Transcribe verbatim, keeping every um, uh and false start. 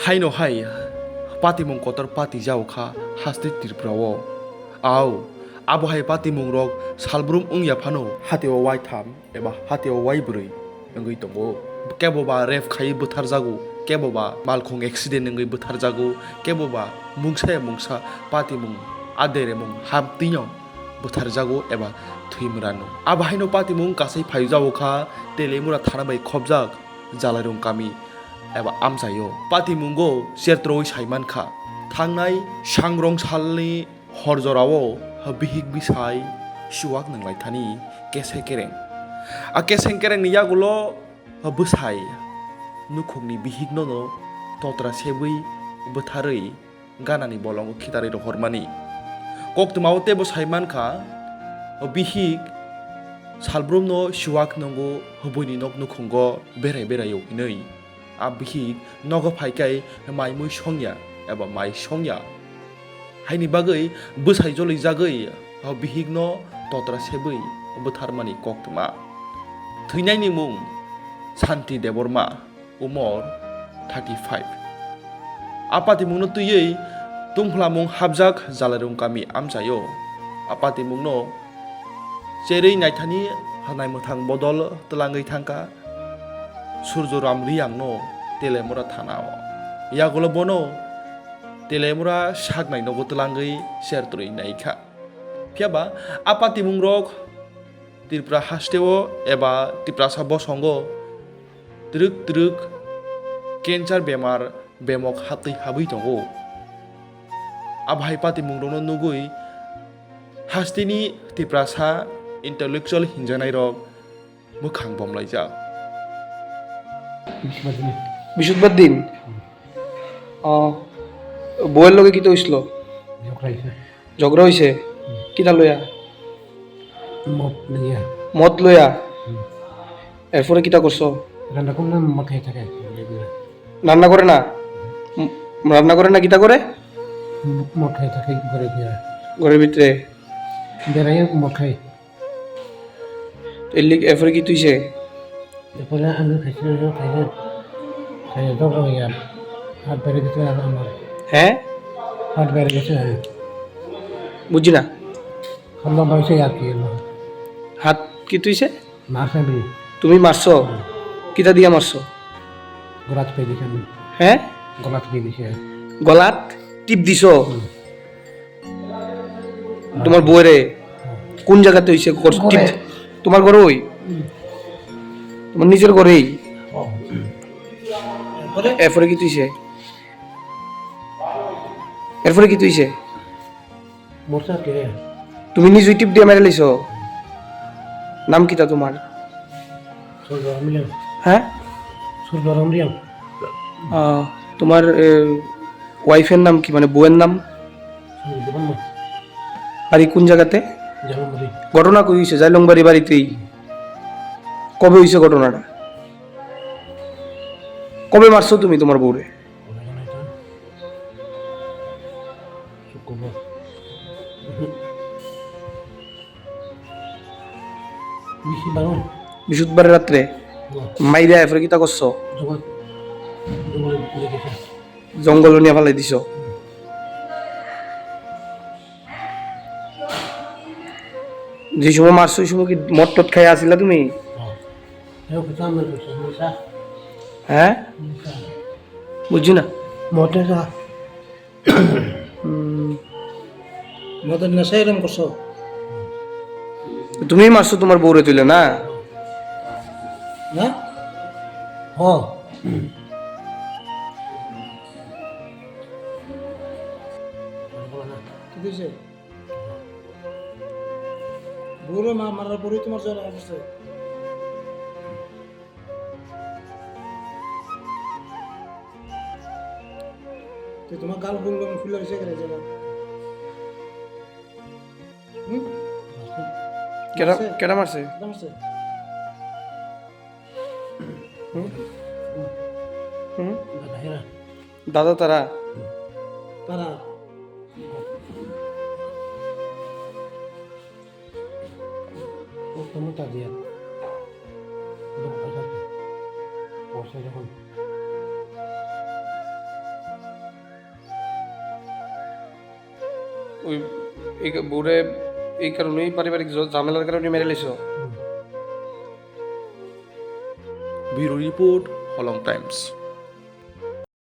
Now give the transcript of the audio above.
Haino hai patimung kotor patijao kha haste Tripura o. Au, abo hai patimung rok salbrum wngya phano hatio waitham eba hatio waibrwi wngwi tongo. Kebo ba rape khai bwtharjago, kebo ba malkhung accident wngwi bwtharjago, kebo ba mungsa ya mungsa patimung aderemung hamtwino bwtharjago eba thwimrano. Abo haino patimung kasai phaijao kha Telemura thana bai khopjak Jalairung kami eba amchaio. Patimungo chertroi saimankha, thangnai sangrong salni hor jorao bihik bisai suwak nanglaithani kese kereng. A keseng kerengni yagulo bwsai nukhungni bihiknono totra sebwi bwtharwi ganani bolongo khitarwi rohormani. Koktwmao teibo saimankha, bihik salbrumno suwak nungo buini nok nukhungo berai beraio hinwi. A bihik nogo phaikai mai mui songya eba mai songya. Haini bagwi bwsai jolijagwi o bihikno totra sebwi bwtharmani koktwma. Thwinaini mung Santi Debbarma, umor thirty five. A patimungno twiwi tungphlamung hapjak Jalairung kami amchaio. A patimungno cherwi naithani hanai mwthang bodol twlangwi thangkha Surjo Ram Riyangno Telemura thanao. Yagulo bono Telemura saknai nogo twlangwi chertrwi naikha. Phiyaba a patimungrok Tripura hasteo eba Tiprasa bosongo twrwk twrwk cancer bemar bemok hatwi habwi tongo. Abo hai patimungrokno nugwi hasteni Tiprasa intellectual hinjanairok mwkhang bomlaijak. Bisudbar din. O, boyar loge kito hoisil? Jokrai se. Jhogro hoise? Hmm. Kita loya? Mot loya. Mot loya? Hmm. Erpore kita korso? Randa korna mot khai thake. Ranna gore na? M-, ranna gore na, kita gore? M-, mot khai thake gore biya. Gore bitre. Berai mot khai. Elik, erpore ki twi se? Erpore ang khaisa, khaisa, khaisa dok rok ya. Hat bere gese ar amar. He? Hat bere gese ar. Bujhi na? Hamla bai se ya ki no. Hat ki twi se? Marsa bi. Tumi marso? Hmm. Kita dia marso? Golat pe dise. He? Golat pe dise. Golat tip diso? Hmm. তোমার বউরে কোন জায়গাতে হইছে? কর-, ঘরে। টিপ-, তোমার ঘরে ওই? হুম। তোমার নিজের ঘরেই? ও। এরপরে? এরপরে কি তুইছে? এরপরে কি তুইছে? মরছে আর কি রে? তুমি নিজে টিপ দিয়ে মেরে লিছো? নাম কিতা তোমার? সূর্য রামরিয়াং। হ্যাঁ? সূর্য রামরিয়াং। আহ, তোমার, এ, ওয়াইফের নাম কি, মানে বউয়ের নাম? সূর্য দেববর্মা। বাড়ি কোন জায়গাতে? জালুমবাড়ি। ঘটনা কই হইছে? জালুমবাড়ি বাড়িতেই। কবে হইছে ঘটনাটা? কবে মারছো তুমি তোমার বউরে? কবে জানো এটা? শুক্রবার। বিশ বারো। বৃহস্পতিবার রাত্রে? হ্যাঁ। মাইরা এরপরে কিতা করছো? জঙ্গল, জঙ্গলে নিয়ে গেছে। জঙ্গল নিয়ে ফালাই দিছো? হুম। যে সময় মারছো, ওই সময় কি মদ টদ খাই আসিলা তুমি? হ্যাঁ। এরকম তো আমরা করছি, নেশা। হ্যাঁ? নেশা। বুঝছি না। মদ নেশা। হুম। মদের নেশা এরম করছো? তুমি মারছো তোমার বউরে তুলে না? না? হ। কি হইছে? বউরে মা-, মারার পরেই তোমার জ্বর আসছে। তুই তোমার গাল গুলো ফুলে এসে গেলে যাবে। হুম? কেডা, মারছে? কেডা মারছে? কেডা মারছে? হুম? হুম? দাদা হেরা। দাদা তারা? তারা। ও তো মোটা দিয়া। বসে যখন। ওই এই কা- বউরে এই কারণেই পারিবারিক জ- ঝামেলার কারণে মেরে লেছো। Bureau Report, Holong Times.